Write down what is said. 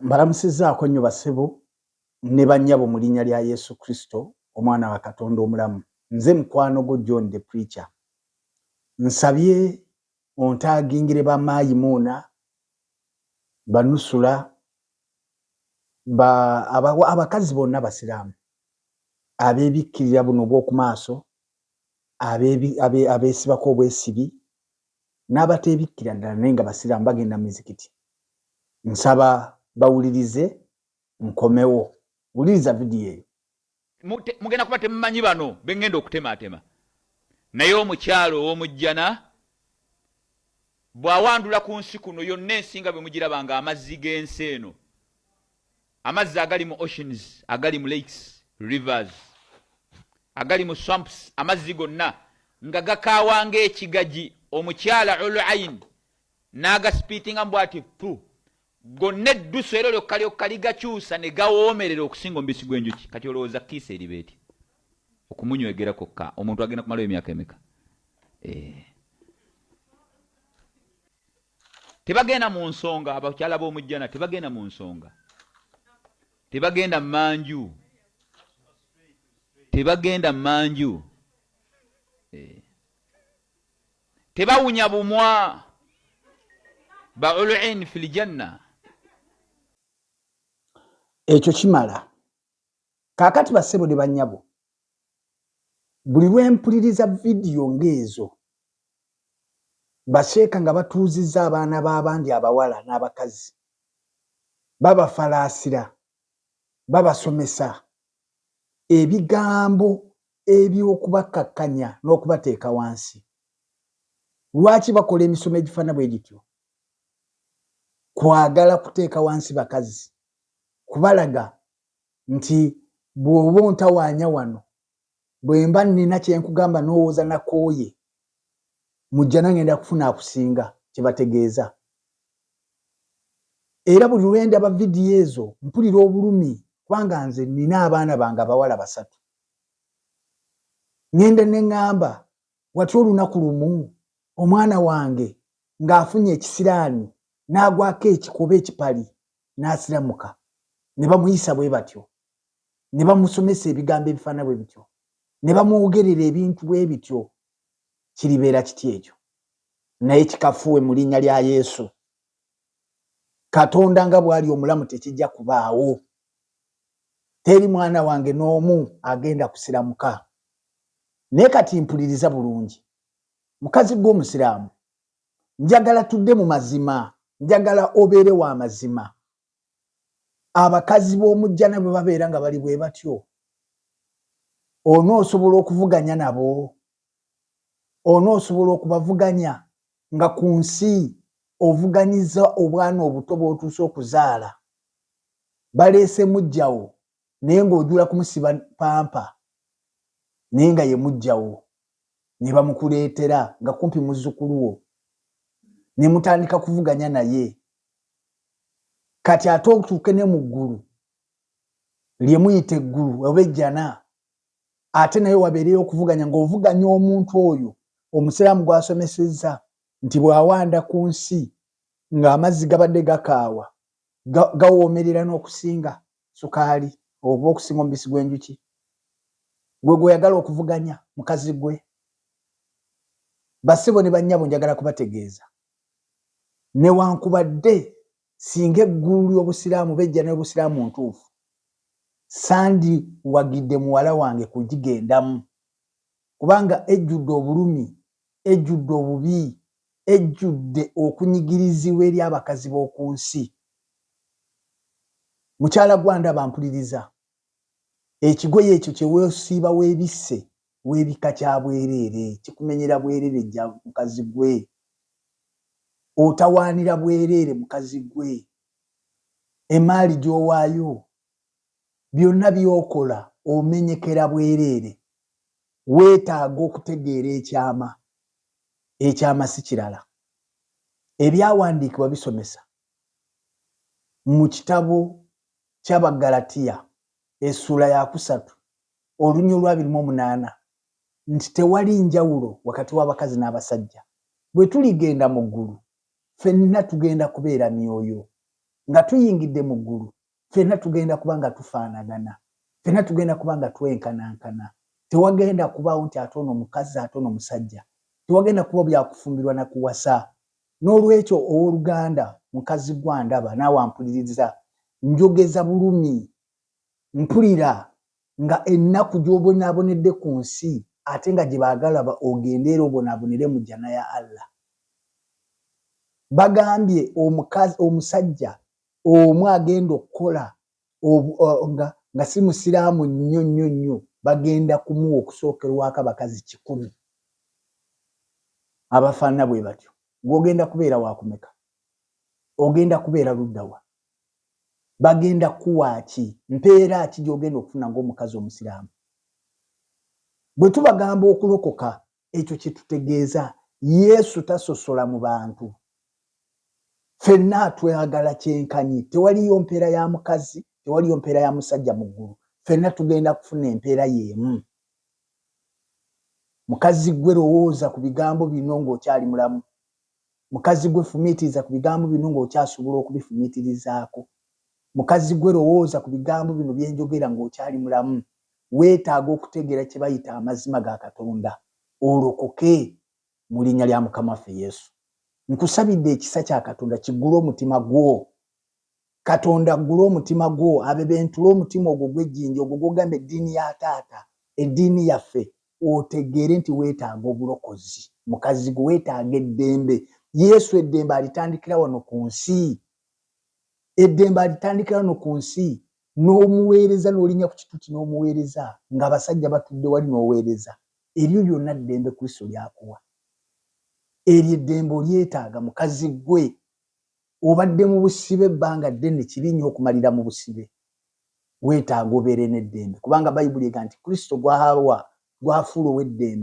Mbalamusizzaako nnyo bassebo ne bannyabo mu linnya lya Yesu Kristo omwana wa Katonda omulamu. Nze mukwano gwo John the Preacher. Nsabye ontaagingire ba Mayimuuna, Banusula, ba abakazi bonna Basiraamu abeebikkirira buno obw'oku maaso, abeesibako obwesibi n'abateebikkira ddala naye nga Basiraamu bagenda mu mizikiti. Nsaba bawulirize nkomewo. Wuliriza vidiyo eyo. Mugenda kuba temumanyi bano bengenda okutematema, naye omukyalo ow'omujjana bw'awandula ku nsi kuno yonna, ensi nga bwe mugiraba nga amazzi g'ensi eno, amazzi agali mu oceans, agali mu lakes, rivers, agali mu swamps, amazzi gonna nga gakaawa ng'ekigaji, omukyala ulain n'agasipiitinga mbwati pu gonna, eddusu eryo lyokka lyokka ligakyusa ne gawoomerera okusinga omubisi gw'enjuki. Kati olowooza kiisa eriba eti okumunywegera kwokka omuntu agenda kumalayo emyaka emeka? Eh. Tebagenda mu nsonga, abakyala b'omujjana tebagenda mu nsonga, tebagenda manju, tebagenda manju, eh. Tebawunya bumwa baulin fi ljanna. Ekyo kimala. Kaakati bassebo ne bannyabo, buli lwe mpuliriza vidiyo ng'ezo, basheeka nga batuuzizza abaana b'abandi abawala n'abakazi, babafalaasira, babasomesa ebigambo eby'okubakkakkanya n'okubateeka wansi. Lwaki bakola emisomo egifaanana bwe gityo? Kwagala kuteeka wansi bakazi, kubalaga nti bw'oba ontawaanya wano, bwe mba nnina kye nkugamba n'owooza nakooye, mu jjana ngenda kufuna akusinga, kye bategeeza. Era buli lwe ndaba vidiyo ezo mpulira obulumi kubanga nze nnina abaana bange abawala basatu. Ŋŋenda ne ŋŋamba watya olunaku lumu omwana wange ng'afunye ekisiraani n'agwako ekikoba ekipali n'asiramuka ne bamuyisa bwe batyo, ne bamusomesa ebigambo ebifaanana bwe bityo, ne bamwogerera ebintu bwe bityo, kiribeera kitya ekyo? Naye kikafuuwe mu linnya lya Yesu. Katonda nga bw'ali omulamu tekijja kubaawo. Teri mwana wange n'omu agenda kusiramuka. Naye kati mpuliriza bulungi. Mukazi gwe Omusiraamu, njagala tudde mu mazima, njagala obeere wa mazima. Abakazi b'omujjana bwe babeera nga bali bwe batyo, onoosobola okuvuganya nabo? Onoosobola okubavuganya nga ku nsi ovuganyiza obwana obuto bw'otuuse okuzaala? Baleese muggyawo naye ng'ojula kumusiba pampa naye nga ye muggyawo ne bamukuleetera nga kumpi muzzukulu wo ne mutandika kuvuganya naye. Kati ate otuuke ne mu ggulu lye muyita eggulu oba ejjana, ate naye wabeereyo okuvuganya ng'ovuganya omuntu oyo Omusiraamu gw'asomesezza nti bw'awanda ku nsi ng'amazzi gabadde gakaawa gawoomerera n'okusinga sukaali oba okusinga omubisi gw'enjuki, gwe gw'oyagala okuvuganya mukazi gwe. Bassebo ne bannyabo njagala kubategeeza newankubadde singa eggulu ly'Obusiraamu oba ejjana y'Obusiraamu ntuufu, sandiwagidde muwala wange kugigendamu kubanga ejjudde obulumi, ejjudde obubi, ejjudde okunyigirizibwa eri abakazi b'oku nsi. Mukyala gwandaba mpuliriza, ekigoye ekyo kye weesiiba weebisse weebikka kya bwereere, kikumenyera bwereere jja mukazi gwe. Otawaanira bwereere mukazi gwe. Emaali gy'owaayo, byonna by'okola omenyekera bwereere. Weetaaga okutegeera ekyama. Ekyama si kirala. Ebyawandiikibwa bisomesa mu kitabo ky'Abaggalatiya essuula ya kusatu oluny olw'abiri mu omunaana nti tewali njawulo wakati w'abakazi n'abasajja. Bwe tuligenda mu ggulu, ffenna tugenda kubeera myoyo. Nga tuyingidde mu ggulu, ffenna tugenda kuba nga tufaanagana, ffenna tugenda kuba nga twenkanankana. Tewagenda kubaawo nti ate ono mukazi ate ono musajja. Tewagenda kuba byakufumbirwa na kuwasa. N'olwekyo ow'oluganda, mukazi gwe andaba naawe ampuliriza, njogeza bulumi, mpulira nga ennaku gy'obonaabonedde ku nsi ate nga gye baagala ogende era obonaabonere mu jjana ya Allah. Bagambye omukazi omusajja omu agenda okukola nga si musiraamu nnyo nnyo nnyo, bagenda kumuwa okusookerwako abakazi 100 abafaanana bwe batyo. Gw'ogenda kubeera wakumeka? Ogenda kubeera luddawa? Bagenda kuwa ki? Mpeera ki gy'ogenda okufuna ng'omukazi omusiraamu? Bwe tubagamba okulokoka, ekyo kye tutegeeza. Yesu tasosola mu bantu, ffenna atwagala kyenkanyi. Tewaliyo mpeera ya mukazi, tewaliyo mpeera ya musajja mu ggulu, ffenna tugenda kufuna empeera y'emu. Mukazi gwe lowooza ku bigambo bino ng'okyali mulamu. Mukazi gwe fumiitiriza ku bigambo bino ng'okyasobola okubifumiitirizaako. Mukazi gwe lowooza ku bigambo bino bye njogera ng'okyali mulamu. Weetaaga okutegeera kye bayita amazima ga Katonda, olokoke mu linnya lya Mukama waffe Yesu. Nkusabidde ekisa kya Katonda kiggule omutima gwo. Katonda aggule omutima gwo, abebentule omutima ogwo gw'ejjinja, ogwo gw'ogamba eddiini ya taata, eddiini yaffe, otegeere nti weetaaga obulokozi. Mukazi gwe weetaaga eddembe. Yesu eddembe alitandikira wano ku nsi. Eddembe alitandikira wano ku nsi n'omuweereza, n'olinnya ku kituuti n'omuweereza ng'abasajja batudde wali n'oweereza. Eryo lyonna ddembe Kristo ly'akuwa. Eryo eddembe olyetaaga mukazi gwe. Obadde mu busibe ebbanga ddene, kibi nnyo okumalira mu busibe. Weetaaga obeere n'eddembe kubanga Bayibuli egamba nti Kristo gw'awa gw'afuula ow'eddembe.